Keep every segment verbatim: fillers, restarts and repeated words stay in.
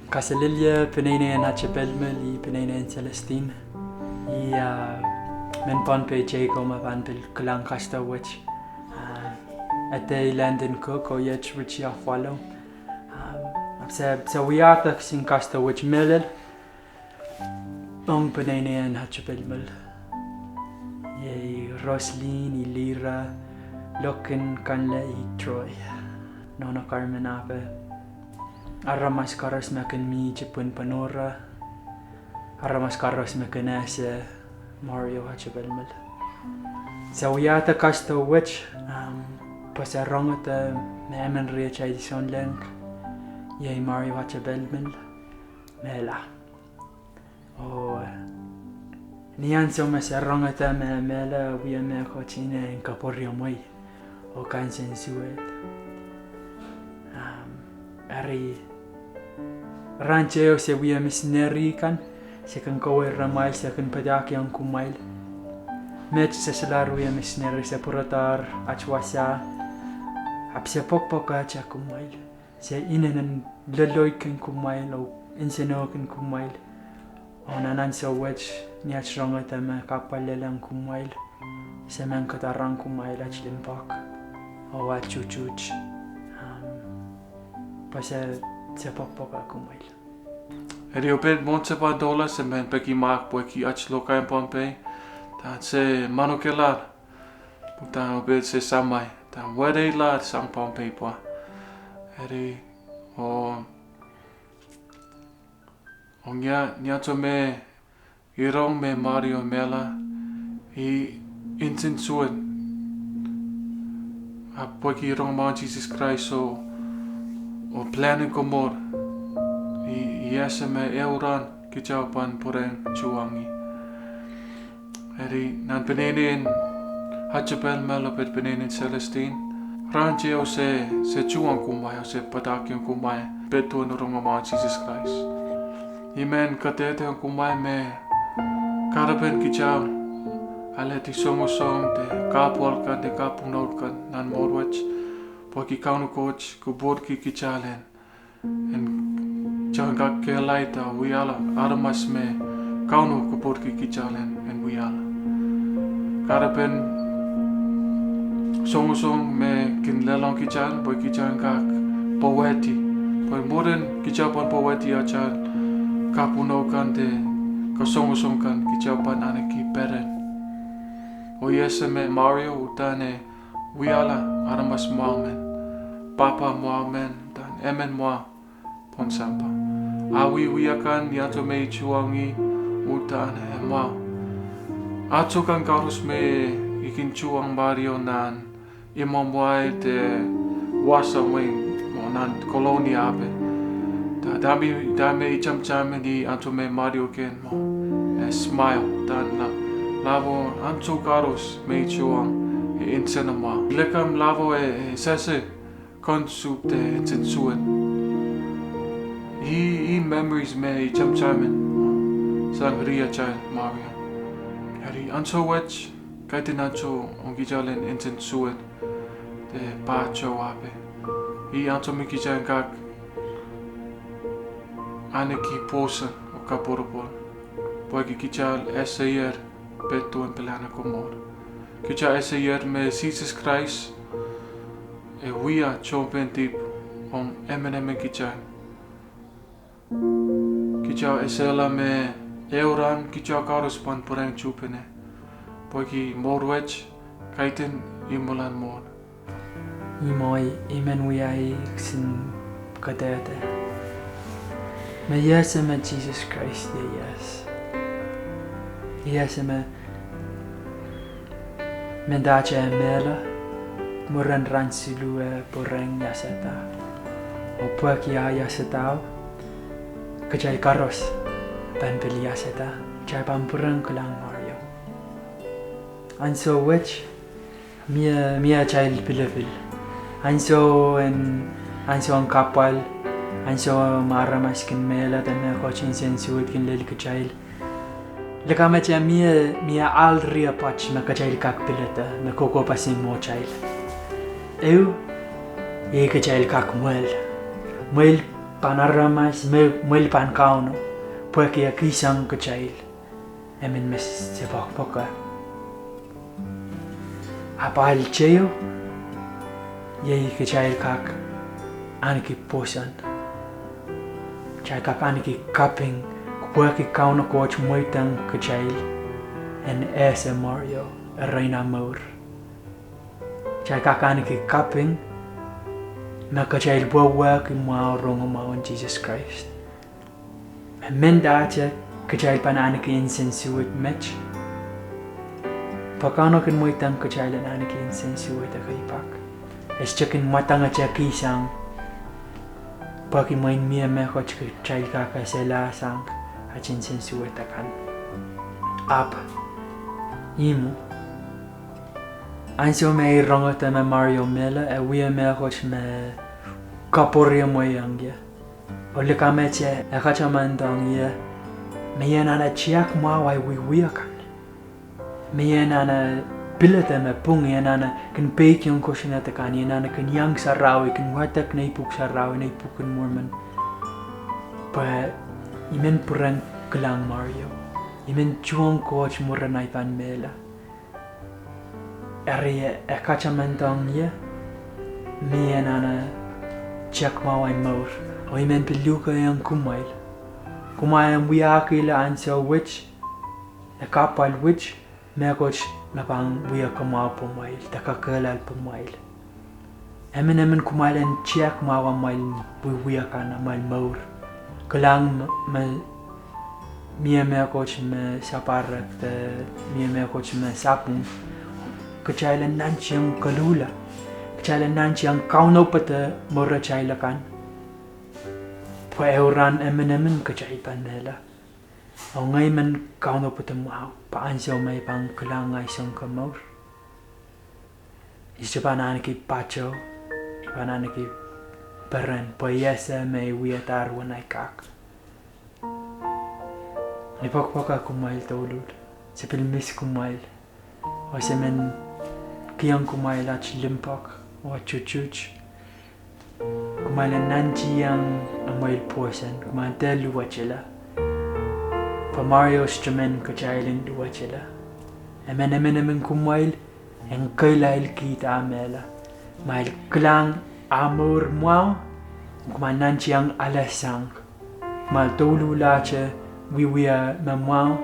Kaselehlie peneinei en Hatchepelmel, ih peneinei en Celestine. Ih, ah, mehn Pohnpei teikan me pahn pil kilang kasdo wet. Ah, edei Landon Cook oh iet Richie Afwalo. Ah, ahpw se, se wiahda kisin kasdo wet mehlel ong peneinei en Hatchepelmel. Iei Roslin, Ilira, Lokin, Kanle, Itroi, Nohno Carmen Ape. Aramas koaros me kin mih Tipwin Penora. Aramas koaros me kin ese Mario Hatchepelmel. Se wiahda kasdo wet, um, pwe se rongada me emen riatail souleng, iei Mario Hatchepelmel, mehla. Oh, ni ansou me se rongada me mehla, wia mehkot inenen kapwuriamwei oh kansensuwed. Um, eri rahn teio se wia misineri kan, se kin kohwei rehmwail, se kin padahkihong kumwail. Met se solahr wia misineri, se pwuradahr aht wasa, ahpw se poakpoakehte kumwail. Se inenen loaloikin kumwail oh nsenohkin kumwail. Oh nan ansou wet, ni aht rongada me kahpwal lelohng kumwail, se men kadarohng kumwail aht limpoak oh aht tuhtut. Um, pwe se, se poakpoake kumwail. Eri oh pil mwohn se pahn doula, se men peki mahk pwehki aht lokaia Pohnpei, da se manokehla, da oh pil se samwa, da wedeilahr sang Pohnpei pwa. Eri, oh, ong ia, ni ansou me I rong me Mario mehla, I nsensuwed. Ahpw pwehki rongamwahu en Sises Krais oh, oh pilahn en Komour, I, I ese me ehu rahn kitail pahn pwurehng tuhwong ih. Eri nan peneinei en Hatchepelmel oh pil peneinei en Celestine, rahn teio se, se tuhwong kumwail oh se padahkihong kumwail pil duwen rongamwahu en Sises Krais. I men kadehdehiong kumwail me kahrepen kitail alehdi songosong de kahpwal kan de kapwunod kan nan mour wet, pwehki Kauno Koht kupwurki kitail en, en kitail en kak kehlailda wiahla aramas me Kauno kupwurki kitail en, en wiahla. Kahrepen songosong me kin lelohng kitail pwe kitail en kak powehdi. Pwe mwurin kitail pahn powehdi atail kapwunod kan de kasongosong kan, kitail pahn ahneki peren. Oh I ese me Mario uhdahn e wiahla aramas mwahu men, pahpa mwahu men, uhdahn emen mwahu pohn sampah. Ah wiewia kan ni ansou me I tuhwong ih, uhdahn e mwahu. Ansou kan koaros me I kin tuhwong Mario nan imwamwail de wasa mwein, mwo nan Kolonia ape, da, dahme, dahme I tamataman ih ansou me Mario kehn mwo, e smile, uhdahn la, lavo ansou koaros me I tuhwong e nsenamwahu. Likamw lavo e, e sehse kounsoup de nsensuwed. Ih, ih memories me I tamataman sang riatail Mario. Eri ansou wet, kaidehn ansou ong kitail en nsensuwed de pahtou ape. Ih ansou me kitail en kak ahneki pwoson oh koapworopwor, pwehki kitail esehier pil duwen pilahn en Komour. Kitail esehier me Sises Krais e wia tohnpen dihp ong emen emen kitail. Kitail esehla me ehu rahn kitail koaros pahn pwurehng tuhpene, pwehki mour wet kaidehn imwilahn mwohn. Ih mwo I men wiahiong kisin kadehde me I ese me Sises Krais ieias. I ese me mendahte e mehla, mwurin rahn siluh e pwurehng iasada. Oh pwehki ah iasadao, kitail koaros pahn pil iasada, kitail pahn pwurehng kilang Mario. Ansou wet, mie, mie atail pilipil. Ansou en, ansou en kahpwal, ansou me aramas kin mehla de mehkot nsensuwed kin lel kitail. Likamwete mie, mie ahl riau pwoat me kitail kak pilada me kohkohpeseng mwohtail. Ehu, iei kitail kak mwehl. Mwehl pahn aramas me mwelpahn Kauno, pwehki e kihsang kitail. Emen me se poakpoake. Ahpw ahl teieu, iei kitail kak ahneki pwoson. Kitail kak ahneki kaping, pwehki Kauno Koht mweidohng kitail en ese Mario, erein ah mour. Kitail kak ahneki kaping, ma kitail wehwehki mwahu rongamwahu en Sises Krais. Mendahte kitail pahn ahneki nsensuwed met, pwe Kauno kin mweidohng kitail en ahneki nsensuwed ekei pak. E sohte kin mwadangete kihsang, pwehki mwein mie mehkot kitail kak eselahsang aht nsensuwed akan. Ahpw, ihmwo, ansou me I rongada me Mario mehla, e wia mehkot me kapwuriamweiong ie. Oh likamwete e katamandohng ie me I anahne tiahk mwahu ahi wiewia kan. Me I anahne pilada me pwung, I anahne kin peikiong kosonned akan, I anahne kin iang sarawi, kin wadek nei pwuhk sarawi, nei Pwuken Mormon. Pwe I men pwurehng kilang Mario. I men tuhwong Koht mwurin ahi pahn mehla. Eri e katamandohng ie me I anahne tiahk mwahu ahi mour, oh I men pil lukehiong kumwail. Kumwail en wiahkihla ansou wet, e kahpwal wet, mehkot me pahn wia kamwahu pwumwail, de kakehlail pwumwail. Emenemen kumwail en tiahk mwahu amwail wiewia kan, amwail mour. Kilang me, me mie mehkot me sapahrek de mie mehkot me sapwung. Kitail en nantihong koluhla. Kitail en nantihong kaunopada mouratail akan. Pwe ehu rahn emenemen kitail pahn mehla. Oh ngehi men kaunopada mwahu, pwe ansou me I pahn kilang ahi Sounkomour, I sohte pahn ahneki pato, I pahn ahneki peren, pwe I ese me I wiadahr uwen ahi kak. I poakpoake kumwail douluhl, se pil miss kumwail, oh se men kihong kumwail aht limpoak oh tutuht. Kumwail en nantihong amwail pwoson, kumwail dehr luwetala. Pwe Mario sohte men kitail en luwetala. Emen, emenemen kumwail en kehlail kihda mehla. Kumwail kilang ah mour mwahu, kumwail nantihong alehsang. Kumwail douluhlahte wiewia me mwahu,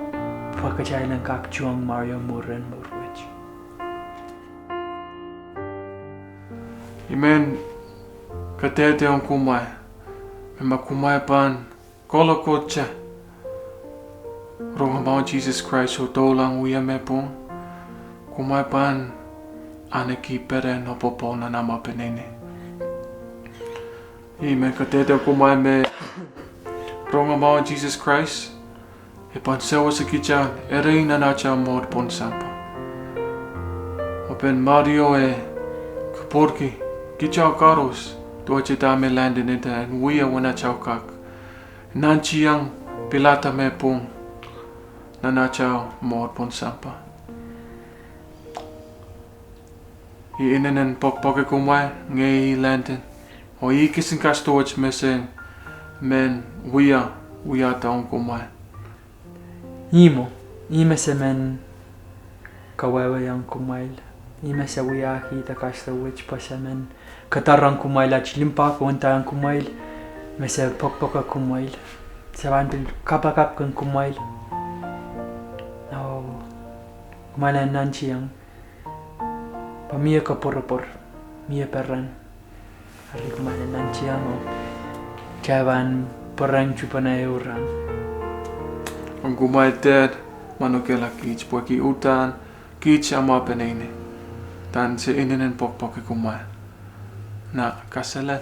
pwe kitail en kak tuhwong Mario mwurin mour wet. I men kadehdehiong kumwail me ma kumwail pahn kolokolte rongamwahu en Sises Krais oh doulahng wia me pwung, kumwail pahn ahneki peren oh popohl nan amwail peneinei. I men kadehdehiong kumwail me rongamwahu en Sises Krais e pahn sewese kitail erein nan atail mour pohn sampah. Oh pen Mario e kupwurki kitail koaros, duwehte dahme Landon nda, en wia uwen atail kak nantihong pilada me pwung nan atail mour pohn sampah. I inenen poakpoake kumwail, ngehi Landon, oh I kisin kasdo wet me se men wia, wiahda ong kumwail. Ihmwo, ih me se men kawehwehiong kumwail, ih me se wiahkihda kasdo wet pwe se men kadarohng kumwail aht limpoak oh ndaiong kumwail me se poakpoake kumwail, se pahn pil kapakapki kumwail, oh kumwail en nantihong pwe mie koapworopwor, mie peren. Eri kumwail en nantihong oh kitail pahn pwurehng tuhpene ehu rahn. Ong kumwail dehr manokehla kiht pwehki uhdahn kiht amwail peneinei, dan se inenen poakpoake kumwail. Na kaselel.